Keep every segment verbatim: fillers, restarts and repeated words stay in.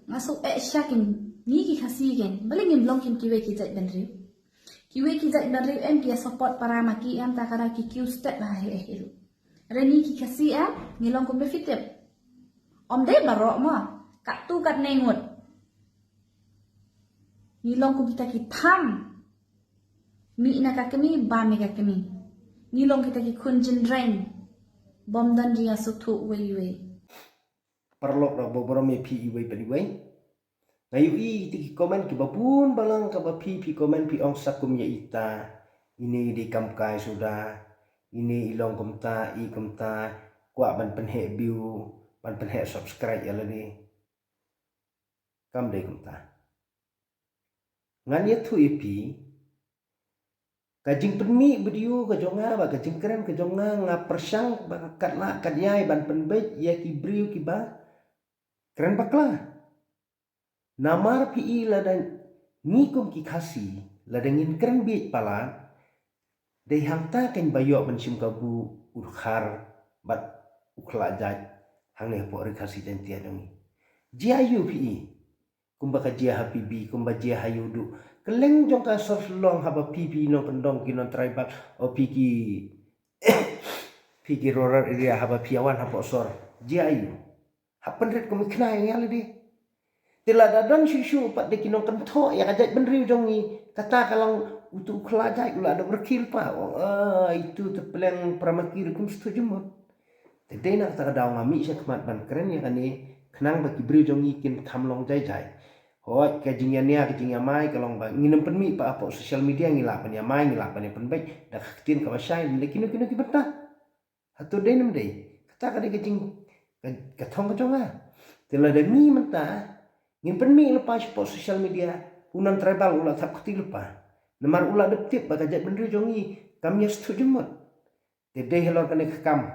Nga shu eh sha kin ngi ki Khasi kin, balei ngim long kin kiwei ki jait bynriew. Kiwei ki jait bynriew em ki ïa support para ma ki em, ta ka daw ki kiew step ha heh heh ruh. Hynrei ngi ki Khasi em ngi long kumba phi tip. Ym dei baroh mo, katto katne ngut. Ngi long kum kita ki tham. Mih na ka kmie, bam ïa ka kmie. Ngi long kita ki khun jynreng. Bym don jingïasngewthuh uwei uwei. Paralok ruh ba burom ïa phi iwei pa iwei. Nga ïohi ïa ki comment kiba bun balang kaba phi phi comment phi ong sa kum ïa ita. Ine i dei kam kai suda. Ine i long kumta i kumta. Kwah ban pynheh view, ban pynheh subscribe ïa lade. Kam dei kumta. Ngan ïathuh ïa phi. Ka jingpynmih video ka jong nga bad ka jingkren ka jong nga, nga pyrshang ba katba lah katba ïai ban pynbeit ïa ki briew kiba kren bakla. Namar phi i lada ngi kum ki Khasi, lada ngin kren bieit palat, dei hangta kan ba ïoh ban shim kabu u Dkhar bad u Khlajait hangne hapoh Ri Khasi Jaiñtia jong ngi. Jia ïa u phi i. Kumba ka jia ha P B, kumba jia ha ïa u duh. Kylleng jong ka sor Shillong haba P B nongkyndong ki non-tribal, o phi ki, phi ki rural area haba phi ïa wan hapoh sor. Jia ïa u. Hap pynrit kum i khynnah ïa ngi lade. Te lada don shuh shuh pat de ki nongkynthoh ïa ka jaitbynriew jong ngi, kata ka long utu u Khlajait u la da byrkhil pa. O, ah, itu te pleng para ma ki ruh kim sngewthuh jingmut. Te dei na kata ka daw nga mih sha khmat ban kren ïa kane, khnang ba ki briew jong ngi kin kham long jai jai. Hooid, ka jingïania ka jingïamai ka long ba ngin ym pynmih pat hapoh social media, ngi lah ban ïamai, ngi lah ban ïapynbeit da ka ktien kaba shai, da kino kino ki bynta. Hato dei ne ym dei? Kata ka dei ka jing, ka, ka thong ka jong nga. Te lada mih mynta ngin pynmih lypa shapoh social media, u non-tribal u la thap kti lypa. Namar u la dep tip ba ka jaitbynriew jong ngi kam ïasngewthuh jingmut. Te dei halor kane ka kam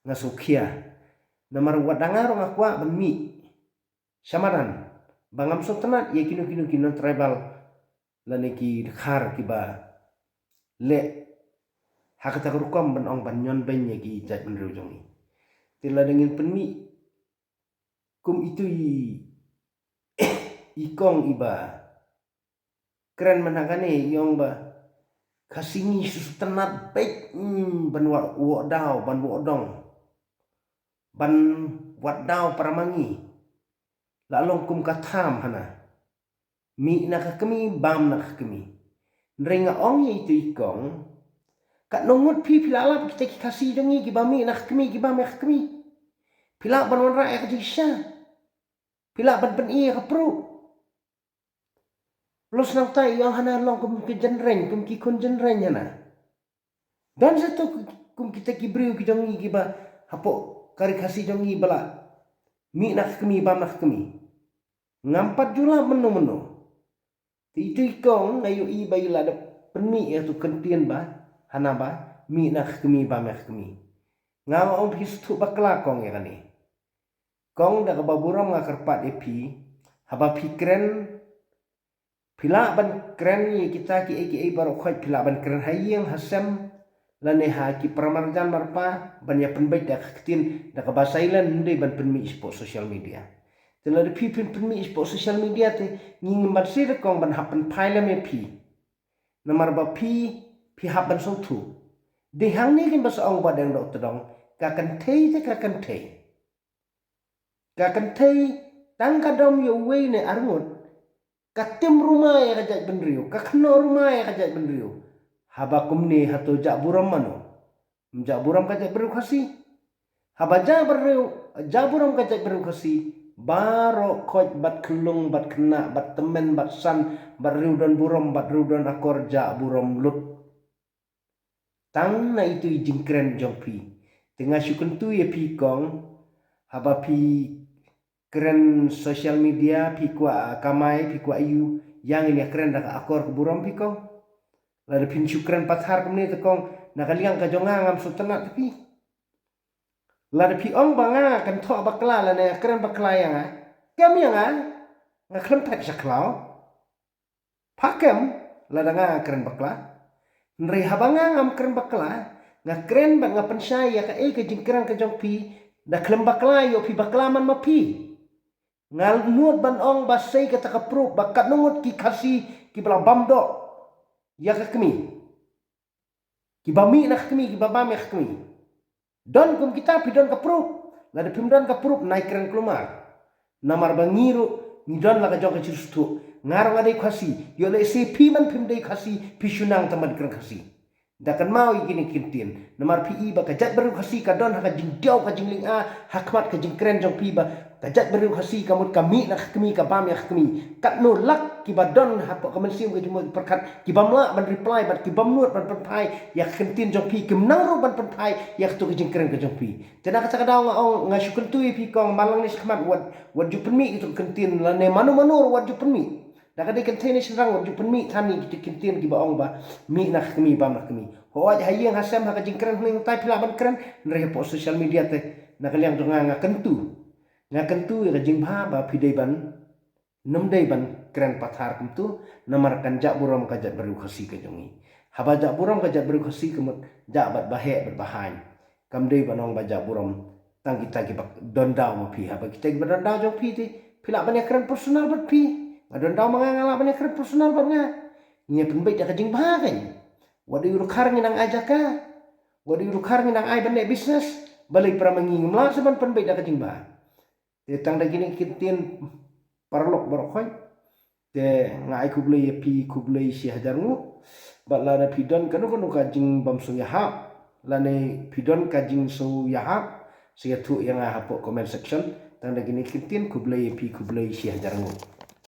nga sngewkhia. Namar wat da nga ruh nga kwah ban mih sha madan ba ngam sngewtynnat ïa kino kino ki non-tribal lane ki Dkhar kiba leh ha kata ka rukom ban ong ban ñion beiñ ïa ki jaitbynriew jong ngi. Te lada ngin pynmih kum itu i, i kong iba kren mynta kane i ong ba Khasi ngi sngewtynnat beit, mm, ban wad, wad daw, ban wad dong, ban wad daw para ma ngi. La long kum ka tham hana. Mih na ka kmie, bam na ka kmie. Hynrei nga ong ïa itu i kong, katno ngut phi phi la lap kita ki Khasi jong ngi kiba mih na ka kmie, kiba mih na ka kmie. Phi lah ban wanrah ïa ka jingshisha. Phi lah ban pyni ïa ka pruh. Plus nangta i ong hana long kum ki jynreng, kum ki khun jynreng hana. Don sa tu kum kita ki briew ki jong ngi kiba hapoh ka Ri Khasi jong ngi ba la mih na ka kmie, bam na ka kmie. Ngam pat ju lap mynno mynno. Te itu i kong nga ïohi ba i la dep pynmih ïa tu kyntien ba hana ba mih na ka kmie, bam na ka kmie. Nga ong phi sngewthuh bakla kong ïa kane. Kong, da kaba burom nga kyrpad ïa phi, haba phi kren, phi lah ban kren ïa kita kiei kiei baroh khoit, phi lah ban kren ha ïing ha sem lane ha ki paramarjan marpa ban ïa pynbeit da ka ktien da kaba silent, ym dei ban pynmih shapoh social media. Te lada phi phin pynmih shapoh social media te ngi ngim banse da kong ban hap pynphai lem ïa phi. Namar ba phi, phi hap ban sngewthuh. Dei hangne kin ba sa ong ba dang dok tdong, ka kynthei te ka kynthei. Ka kynthei tang ka dom ïa uwei ne ar ngut, ka tim ruma ïa ka jaitbynriew, ka kynnoh ruma ïa ka jaitbynriew. Haba kumne hato jah burom mano? Ym jah burom ka jaitbynriew Khasi. Haba jah bynriew, jah burom ka jaitbynriew Khasi, baroh khoit bad khyllung bad khynnah bad tymmen bad san bad riew don burom bad riew don akor jah burom lut. Tang na itu i jingkren jong phi. Te nga shu kyntu ïa phi kong, haba phi kren social media, phi kwah kamai, phi kwah ïu, ïa ngin ïa kren da ka akor ka burom phi kong. Lada phin shu kren pathar kumne te kong, na ka liang ka jong nga ngam sngewtynnat te phi. Lada phi ong ba nga kynthoh bakla lane kren bakla ïa nga, kem ïa nga, nga khlem thait sha khlaw. Pha kem, lada nga kren bakla. Hynrei haba nga ngam kren bakla, nga kren bad nga pynshai ïa kaei ka jingkren ka jong phi, da khlem bakla ïoh phi bakla man ma phi. Nga nud ban ong ba sei kata ka proof ba katno ngut ki Khasi kiba la bam doh ïa ka kmie, kiba mih na ka kmie, kiba bam ïa ka kmie. Don kum kita, phi don ka proof? Lada phim don ka proof, nai kren kulmar. Namar ba ngi ruh ngi don la ka jong ka jingsngewthuh. Nga ruh nga dei Khasi. Ïoh lehse phi man phim dei Khasi, phi shu nang tang ban kren Khasi. Da kynmaw ïa kine ki kyntien. Namar phi i ba ka jaitbynriew Khasi ka don ha ka jingdiaw, ka jinglynga, ha khmat ka jingkren jong phi ba ka jaitbynriew Khasi ka mut ka mih na ka kmie, ka bam ïa ka kmie. Katno lak kiba don hapoh ka mynsiem ka jingmut pyrkhat, ki bym lah ban reply bad ki bym nud ban pynphai ïa ka kyntien jong phi, kim nang ruh ban pynphai ïa kato ka jingkren ka jong phi. Te na kata ka daw nga ong, nga shu kyntu ïa phi kong, man la ne shakhmat wat, wat ju pynmih ïa kato ka kyntien, lane mano mano ruh wat ju pynmih. Da ka dei kynthei ne shynrang, wat ju pynmih than ïa kita ki kyntien kiba ong ba mih na ka kmie, bam na ka kmie. Hooid, ha ïing ha sem, ha ka jingkren hynrei, hangtai phi lah ban kren, hynrei hapoh social media te, na ka liang jong nga, nga kyntu. Nga kyntu ïa ka jingbha ba phi dei ban, nym dei ban kren pathar kumto, namar kan jah burom ka jaitbynriew Khasi ka jong ngi. Haba jah burom ka jaitbynriew Khasi ka mut jah bad ba heh bad ba haiñ. Kam dei ban ong ba jah burom tang kita kiba don daw ma phi. Haba kita kiba don daw jong phi te, phi lah ban ïakren personal bad phi. Nga don daw ma nga, nga lah ban ïakren personal bad nga. Ngi pynbeit da ka jingbha kein. Wat dei u dkhar ngi nang ai jaka, wat dei u dkhar ngi nang ai ban leh business. Balei para ma ngi ngim lah sa ban pynbeit da ka jingbha? Te tang da kine ki kyntien, paralok baroh khoit, te nga ai khublei ïa phi, khublei shi hajar nguh. Bad lada phi don kano kano ka jingbymsngewïahap, lane phi don ka jingsngewïahap, sa ïathuh ïa nga hapoh comment section. Tang da kine ki kyntien, khublei ïa phi, khublei shi hajar nguh.